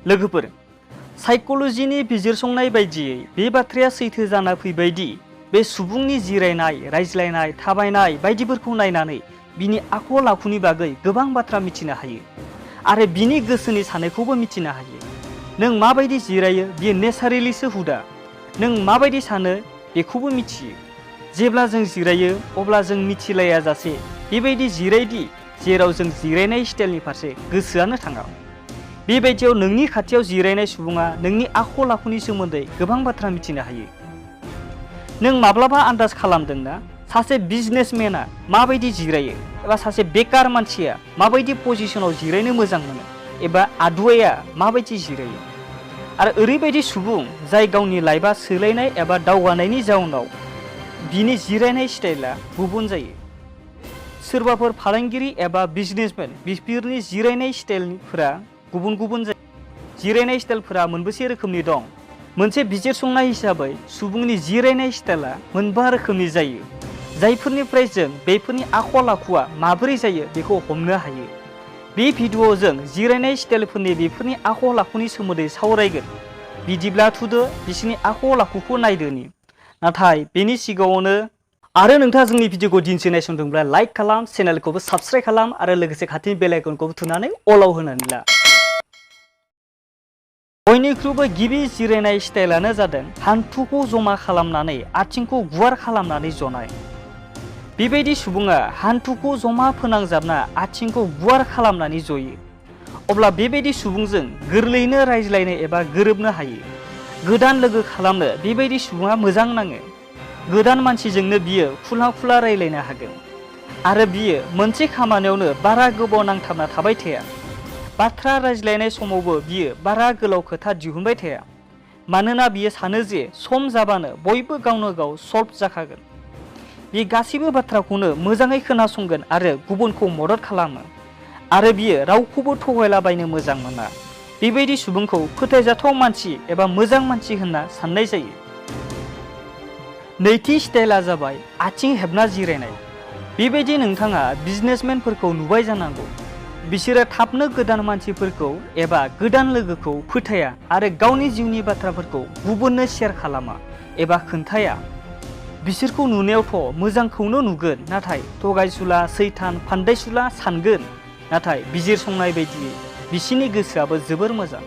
लोगोफोर, साइकोलजिनि बिजिरसंनाय बायदियै बे बाथ्राया सैथो जाना फैबायदि बे सुबुंनि जिरायनाय, रायज्लायनाय, थाबायनाय बायदिफोरखौ नायनानै बिनि आखल आखुनि बागै गोबां बाथ्रा मिथिनो हायो आरो बिनि गोसोनि साननायखौबो मिथिनो हायो। नों माबायदि जिरायो बियो नेचारेलिसो हुदा। नों माबायदि सानो बेखौबो मिथियो। जेब्ला जों जिरायो अब्ला जों मिथिलाया जासे बेबायदि जिरायदि जेराव जों जिरायनाय स्टाइलनि फारसे गोसोआनो थाङा। बेबायदियाव नोंनि खाथियाव जिरायनाय सुबुङा नोंनि आखल आखुनि सोमोन्दै गोबां बाथ्रा मिथिनो हायो। नों माब्लाबा आन्दाज खालामदोंना सासे बिजनेसमेना माबायदि जिरायो एबा सासे बेकार मानसिया माबायदि पजिशनाव जिरायनो मोजां मोनो एबा आदुवाया माबायदि जिरायो? आरो ओरैबायदि सुबुं जाय गावनि लाइफआ सोलायनाय एबा दावगानायनि जाउनाव बिनि जिरायनाय स्टाइला गुबुन जायो। सोरबाफोर फालांगिरि एबा बिजनेसमेन बिसोरनि जिरायनाय स्टाइलफोरा गुबुन गुबुन जायो। जिरायनाय स्टाइलफोरा मोनबेसे रोखोमनि दं? मोनसे बिजिरसंनाय हिसाबै सुबुंनि जिरायनाय स्टाइला मोनबा रोखोमनि जायो, जायफोरनिफ्राय जों बेफोरनि आखल आखुआ माबोरै जायो बेखौ हमनो हायो। बे भिडिअ'आव जों जिरायनाय स्टाइलफोरनि बेफोरनि आखल आखुनि सोमोन्दै सावरायगोन। बिदिब्ला थुदो बिसोरनि आखल आखुखौ नायदोनि। नाथाय बेनि सिगाङावनो आरो नोंथाङा जोंनि भिडिअ'खौ दिनैसो नायसंदोंब्ला लाइक खालाम, चेनेलखौबो साबस्क्राइब खालाम आरो लोगोसे खाथिनि बेल आइकनखौबो थुनानै अलाव होनानै ला। बयनिख्रुइबो गिबि जिरायनाय स्टाइलानो जादों हान्थुखौ जमा खालामनानै आथिंखौ गुवार खालामनानै जनाय। बेबायदि सुबुङा हान्थुखौ जमा फोनांजाबना आथिंखौ गुवार खालामनानै जयो। अब्ला बेबायदि सुबुंजों गोरलैयैनो रायज्लायनो एबा गोरोबनो हायो। गोदान लोगो खालामनो बेबायदि सुबुङा मोजां नाङो। गोदान मानसिजोंनो बियो खुला खुला रायज्लायनो हागोन आरो बियो मोनसे खामानियावनो बारा गोबाव नांथाबना थाबाय थाया। बाथ्रा रायज्लायनाय समावबो बियो बारा गोलाव खोथा दिहुनबाय थाया, मानोना बियो सानो जे सम जाबानो बयबो गावनो गाव सल्भ जाखागोन। बे गासैबो बाथ्राखौनो मोजाङै खोनासंगोन आरो गुबुनखौ मदद खालामो आरो बियो रावखौबो थगायलाबायनो मोजां मोना। बेबायदि सुबुंखौ फोथायजाथाव मानसि एबा मोजां मानसि होनना साननाय जायो। नैथि स्टाइला जाबाय आथिं हेबना जिरायनाय। बेबायदि नोंथाङा बिजनेसमेनफोरखौ नुबाय जानांगौ। बिसोरो थाबनो गोदान मानसिफोरखौ एबा गोदान लोगोखौ फोथाया आरो गावनि जिउनि बाथ्राफोरखौ गुबुननो शेयार खालामा एबा खोन्थाया। बिसोरखौ नुनायावथ' मोजांखौनो नुगोन, नाथाय थगायसुला, सैथान, फान्दायसुला सानगोन। नाथाय बिजिरसंनाय बायदियै बिसोरनि गोसोआबो जोबोर मोजां।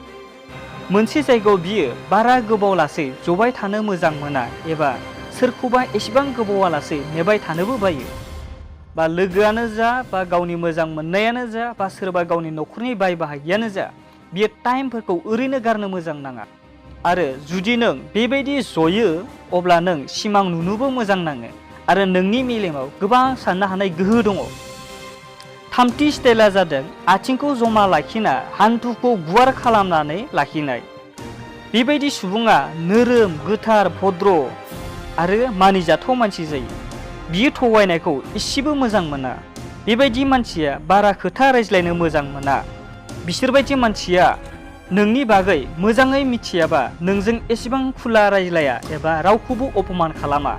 मोनसे जायगायाव बियो बारा गोबाव लासै जबाय थानो मोजां मोना एबा सोरखौबा एसेबां गोबावालासै नेबाय थानोबो बायो। बा लोगोआनो जा बा गावनि मोजां मोननायानो जा बा सोरबा गावनि न'खरनि बाय बाहागियानो जा, बियो टाइमफोरखौ ओरैनो गारनो मोजां नाङा। आरो जुदि नों बेबायदि जयो अब्ला नों सिमां नुनोबो मोजां नाङो आरो नोंनि मेलेमाव गोबां साननो हानाय गोहो दङ। थामथि स्टाइला जादों आथिंखौ जमा लाखिना हान्थुखौ गुवार खालामनानै लाखिनाय। बेबायदि सुबुङा नोरोम, गोथार, भद्र आरो मानिजाथाव मानसि जायो। बियो थगायनायखौ इसेबो मोजां मोना। बेबायदि मानसिया बारा खोथा रायज्लायनो मोजां मोना। बिसोरबायदि मानसिया नोंनि बागै मोजाङै मिथियाबा नोंजों एसेबां खुला रायज्लाया एबा रावखौबो अपमान खालामा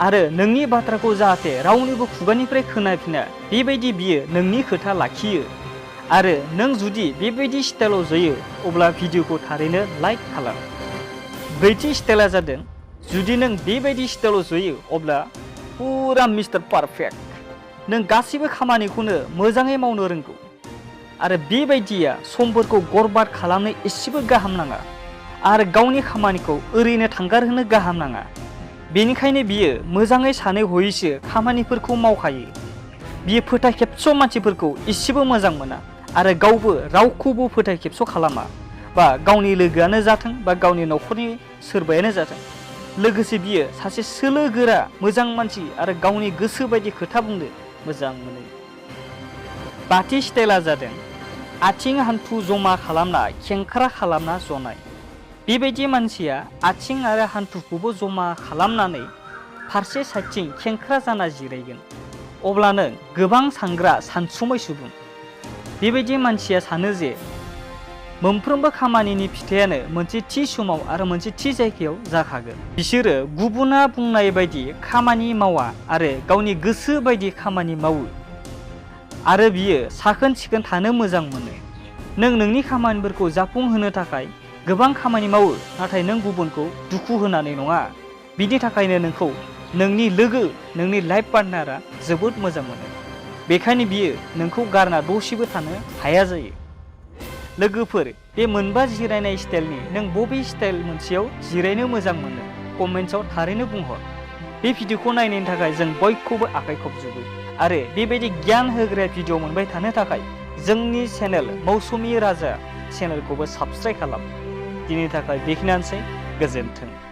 आरो नोंनि बाथ्राखौ जाहाथे रावनिबो खुगानिफ्राय खोनाफिना बेबायदि बियो नोंनि खोथा लाखियो। आरो नों जुदि बेबायदि स्टाइलाव जयो अब्ला भिडिअखौ थारैनो लाइक खालाम। ब्रैथि स्टाइला जादों जुदि नों बेबायदि स्टाइलाव जयो अब्ला पुरा मिस्टार पारफेक्ट। नों गासैबो खामानिखौनो मोजाङै मावनो रोंगौ आरो बेबायदिया समफोरखौ बरबाद खालामनो एसेबो गाहाम नाङा आरो गावनि खामानिखौ ओरैनो थांगारहोनो गाहाम नाङा। बेनिखायनो बियो मोजाङै सानै हयैसो खामानिफोरखौ मावखायो। बियो फोथायखेबस' मानसिफोरखौ एसेबो मोजां मोना आरो गावबो रावखौबो फोथायखेबस' खालामा, बा गावनि लोगोआनो जाथों बा गावनि न'खरनि सोरबायानो जाथों। लोगोसे बियो सासे सोलो गोरा मोजां मानसि आरो गावनि गोसो बायदि खोथा बुंनो मोजां मोनो। बाथि स्टाइला जादों आथिं हान्थु जमा खालामना खेंख्रा खालामना जनाय। बेबायदि मानसिया आथिं आरो हान्थुखौबो जमा खालामनानै फारसे साइडथिं खेंख्रा जाना जिरायगोन। अब्ला नों गोबां सानग्रा सानसुमै सुबुं। बेबायदि मानसिया सानो जे मोनफ्रोमबो खामानिनि फिथाइयानो मोनसे थि समाव आरो मोनसे थि जायगायाव जाखागोन। बिसोरो गुबुना बुंनाय बायदि खामानि मावा आरो गावनि गोसो बायदि खामानि मावो। आरो बियो साखोन सिखोन थानो मोजां मोनो। नों नोंनि खामानिफोरखौ जाफुंहोनो थाखाय गोबां खामानि मावो, नाथाय नों गुबुनखौ दुखु होनानै नङा। बिनि थाखायनो नोंखौ नोंनि लोगो, नोंनि लाइफ पार्टनारा जोबोद मोजां मोनो। बेखायनो बियो नोंखौ गारना दसेबो थानो हाया जायो। लोगोफोर, बे मोनबा जिरायनाय स्टाइलनि नों बबे स्टाइल मोनसेयाव जिरायनो मोजां मोनो कमेन्ट्सआव थारैनो बुंहर। बे भिडिअखौ नायनायनि थाखाय जों बयखौबो आखाइ खबजोबो आरो बेबायदि गियान होग्रा भिडिअ मोनबाय थानो थाखाय जोंनि चेनेल मौसुमि राजा चेनेलखौबो साबस्क्राइब खालाम। दिनैनि थाखाय बेखिनियानोसै, गोजोन्थों।